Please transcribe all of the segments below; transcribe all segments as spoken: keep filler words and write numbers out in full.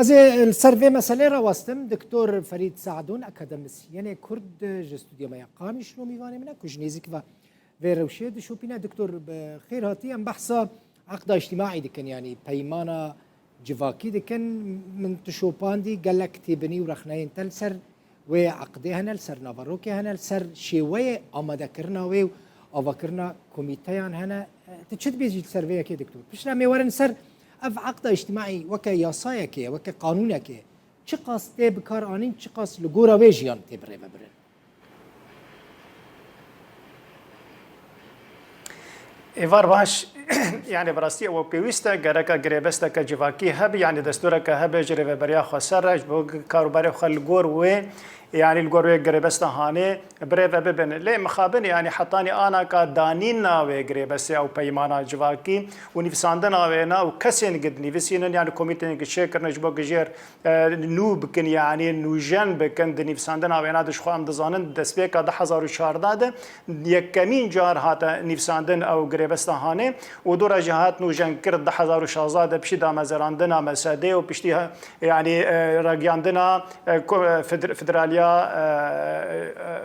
Ez ê li ser vê meselê rawestim. Doktor Ferîd Sadûn, akademîsyenê Kurd ji stûdyoya me ya Qamişlo mîvanê min e, ku ji nêzîk ve vê rewşê dişopîne. Doktor, bi xêr hatî. Em behsa eqda îctimaî dikin, yanî peymana civakî dikin. Min tu şopandî gelek têbinî û rexneyên te li ser wê eqdê hene, li ser naverokê hene, li ser şêweyê amadekirina wê û avakirina komîteyan hene. Tu çi dibêjî li ser vê yekê, doktor? Piştre em ê werin ser ev eqda îctimaî weke yasayekê ye, weke qanûnekê ye. Çiqas tê bikaranîn, çiqas li gora wê jiyan tê birêvebirin? Êvar baş, yani bi rastî ew pêwîst e, gereka girêbesteke civakî hebe, yani destûreke hebe ji rêveberiya xweser re, ji bo karûbarê xwe li gor wê, yani li gor wê girêbesta hanê birêve bibin. Lê mixabin, yani hetanî anaka danîna wê girêbestê ew peymana civakî û nivîsandina wêna û kesên gi dinivîsînin, yani komîteyên gi çêkirine ji bo gijêr e, nû bikin, yanî nûjen bikin, di nivîsandina wêna de ji xwe em dizanin, di destpêka du hezar û çardeh de yekemîn car hate nivîsandin ew girêbesta hanê û dora jî hat nûjen kir du hezar û şazdeh de piştî damezerandina mesedê û piştî, yanî, e, ragiyandina, e, ko-, e, feder-, federaliya, e,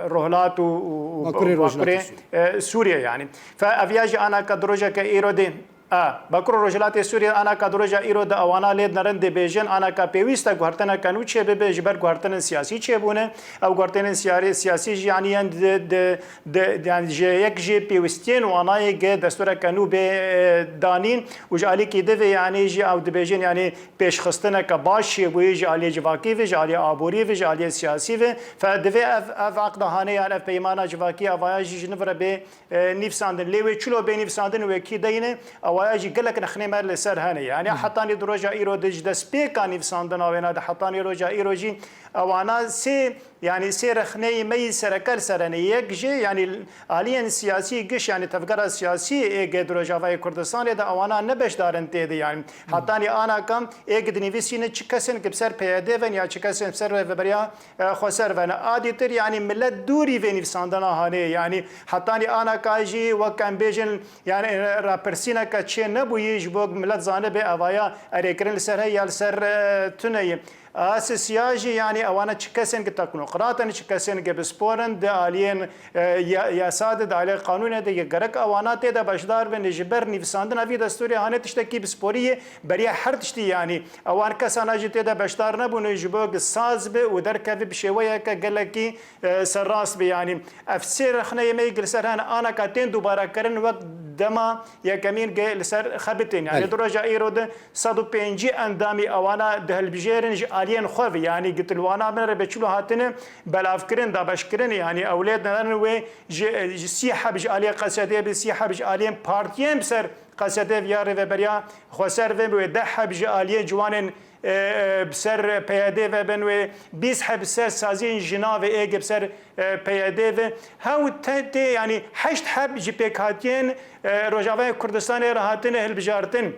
e, Rohlat û, û, û Bakurê Rojhilatê Bakurê, Sûriyê. E, Sûriyê, yanî. Fe ev ya jî anaka di rojeke îro de A, Bakur û Rojhilatê Sûriyê anaka di roja îro de ewana lê dinerin, dibêjin anaka pêwîst e guhertineke nû çêbibe, ji ber guhertinên siyasî çêbûne. Ew guhertinên siyarî-, siyasî jî, yanî yên di, di, di, yanî ji yek jê pêwîstiyên wana yê ge destûreke nû bê, e, danîn û ji alîkî di ve, yanî jî ew dibêjin, yanî pêşxistineke baş çêbûyî ji aliyê civakî ve, ji aliyê aborî ve, ji aliyê siyasî ve. Fe divê ev, ev eqda hanê yan ev peymana civakî, evaya jî ji nû re bê e, nivîsandin. Lê wê çilo bê nivîsandin û wê kî deyne, ewaya jî gelek rexnê me li ser hene. Yani hetanî di roja îro de ji destpêka nivîsandina wêna de hetanî roja îro jî ewana sê, yani sê rexneyê me yî sereke li ser hene. Yek jê, yani aliyên siyasî giş, yani tevgera siyasî êgê di Rojavayê Kurdistanê de ewana ne beşdar in tê de. Yani hetanî anaka êg dinivîsîne çi kesên ki bi ser P Y D ve ya çi kesên bi ser rêveberiya e, xweser vene. Adîtir, yanî millet dûrî vê nivîsandina hanê ye. Yanî hetanî anaka jî wek em bêjin, yanî, e, rapirsîneke çê nebûyî ji bo millet zanibe evaya erêkirin li ser heye ya li ser, e, tune ye. A sisiya jî, yanî ewana çi kesên ki teknokrat in, çi kesên ki pispor in, di aliyên, e, ya-, yasa de, di aliyê qanûnê de ye gerek ewana tê de beşdar bin. Ji ber nivîsandina vî destûrê hanê tiştekî pisporî ye, beriya her tiştî, yanî ewan kesana jî tê de beşdar nebûne ji bo ki saz be û derkeve bi şêweyeke gelekî, e, serrast be. Yanî ev sê rexneyê me yê ki li ser hene anaka tên dubare kirin wek dema yekemîn ge li ser xebitên. Yanî Belê. Di roja îro de sed û pêncî endamî ewana dihilbijêrin ji aliyên xwe ve. Yanî gitilwana bin re be çilo hatine belavkirin, dabeşkirin. Yanî ew lê dinerin wê ji, ji sî heb ji aliyê Qesedê be, sî heb ji aliyên partiyên bi ser Qesedê ve ya rêveberiya xweser ve, wê deh heb ji aliyê ciwanên, e, e, bi ser P Y D ve bin, wê bîst heb ser saziyên jina ve êgê bi ser, e, P Y D ve. Hew te-, tê, yanî heşt heb ji pêkhatiyên, e, Rojavayê Kurdistanê re hatine hilbijartin.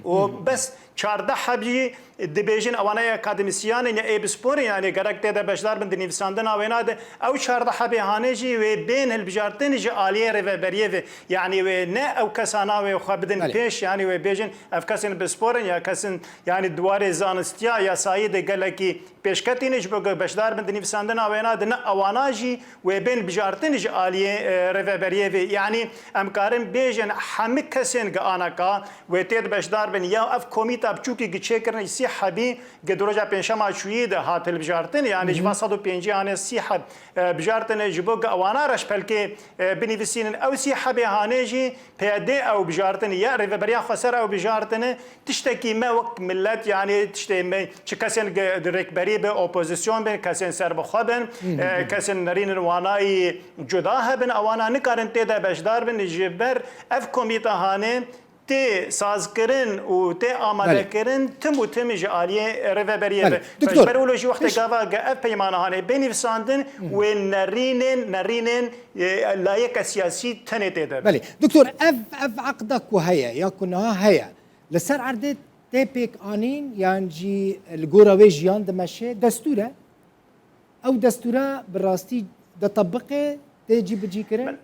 Û bes çardeh heb jî dibêjin ewana ya akademîsyan in ya ê pispor in, yanî gerek tê de beşdar bin di nivîsandina wêna de. Ew çardeh hebê hanê jî wê bên hilbijartin ji aliyê rêveberiyê ve. Yanî wê ne ew kesana wê xwe bidin Belê. pêş, yanî wê bêjin ev kesên pispor in ya kesên, yanî di warê zanistiya yasayî de gelekî pêşketî ne ji bo ku beşdar bin di nivîsandina wêna de, ne ewana jî wê bên bijartin ji aliyê, e, rêveberiyê ve. Yanî em karin bêjin hemî kesên gi anaka wê tê de beşdar bin ya ev komîta biçûkî gi çêkirine sî hebî gi di roja pêncşema çûyî de hat hilbijartin. Yanî ji van sed û pêncî hanê sî heb, e, bijartine ji bo ku ewana reşpelkê, e, binivîsînin. Ew sî hebê hanê jî P Y D ew bijartine, ya Rêveberiya Xweser ew bijartine. Tiştekî me wek millet, yanî tiştê me çi kesên ge-, rêkberî be, opozîsyon bin, kesên serbixwe bin, e, kesên nerînin wanayî cuda hebin, ewana nikarin tê de beşdar bin. Ji ber ev komîta hanê tê sazkirin û tê Belê. amadekirin tim û tim ji aliyê rêveberiyê Belê. be. Doktor, Ji ber wilo jî wextê pişt- gava ge ev peymana hanê bê nivîsandin, wê nerînên, nerînên, e, layeka siyasî tenê tê de be. Belê. Doktor, ev, ev eqda ku heye, ya ku niha heye, li ser erdê tê pêk anîn, yan jî li gora wê jiyan dimeşe, destûr e? Ew destûra bi rastî ditebiqe, tê cîbicîkirin?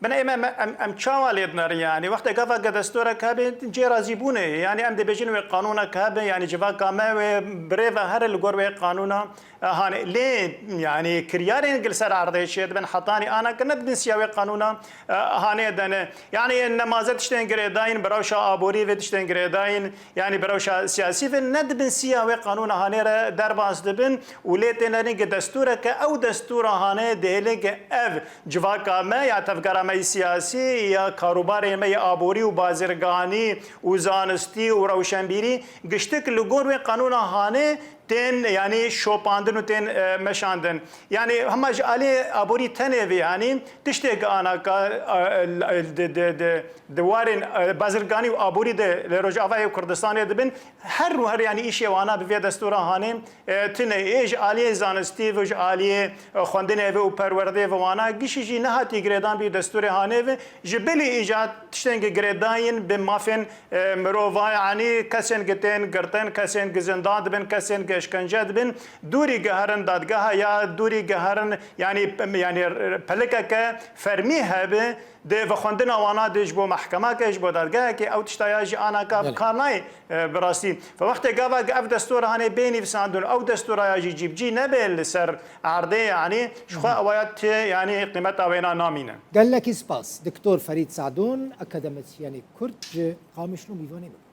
Bin em, em, em, em çawa lê dinerin, yanî wextê gava ke destorek hebe, cê razîbûnê, yanî em dibêjin wê qanûnek hebe, yanî civaka me wê birêve here li gor wê qanûna, e, hanê. Lê, yanî kiryarên gil ser erdê çê dibin, hetanî ana ke ne dibin siya wê qanûna, e, hanê de ne. Yanî nemaze tiştên girêdayîn, bi rewşa aborî vê tiştên girêdayîn, yanî bi rewşa siyasî ve ne dibin siya wê qanûna hanê re derbas dibin û lê têne ringê destûreke, ew destûra hanê dihêlin ke ev civaka me ya tevgera me yê siyasî ya karûbarê me yê aborî û bazirganî û zanistî û rewşenbîrî giştik li gor wê qanûna hanê tên, yanî şopandin û tên, e, meşandin. Yanî hema ji alî aborî tenê ve, yanî tiştê ke ana ka, e, e, di, di, di, di warên, e, bazirganî û aborî de li Rojavayê Kurdistanê dibin, her û her, yanî îşê wana bi vê destûra hanê, e, tune ê ji aliyê zanistî ve, ji aliyê, e, xwendinê ve û perwerdeyê ve wana gişî jî nehatî girêdan bî destûrê hanê ve. Ji bilî îca tiştên ke girêdayîn bi mafên, e, mirova, yanî kesên ke tên girtin, kesên ke zindan dibin, kesên ke işkence dibin, dûrî geherin dadgeha ya dûrî geherin, yanî, yanî pelikeke fermî hebe, di vexwendina wana de ji bo mehkemeke, ji bo dadgehekê ew tişta ya jî anaka bi Belê. kar nayê, e, bi rastî. Ve wextê gava ke ev destûra hanê bê nivîsandin, ew destûra ya jî cîbicî nebe li ser erdê, yanî ji xwe Hı hı. ewa ya tê, yanî qîmeta wêna namîne. Gelekî spas, Doktor Ferîd Sadûn, akademîsyenê Kurd ji Qamişlo mîvanê min bû.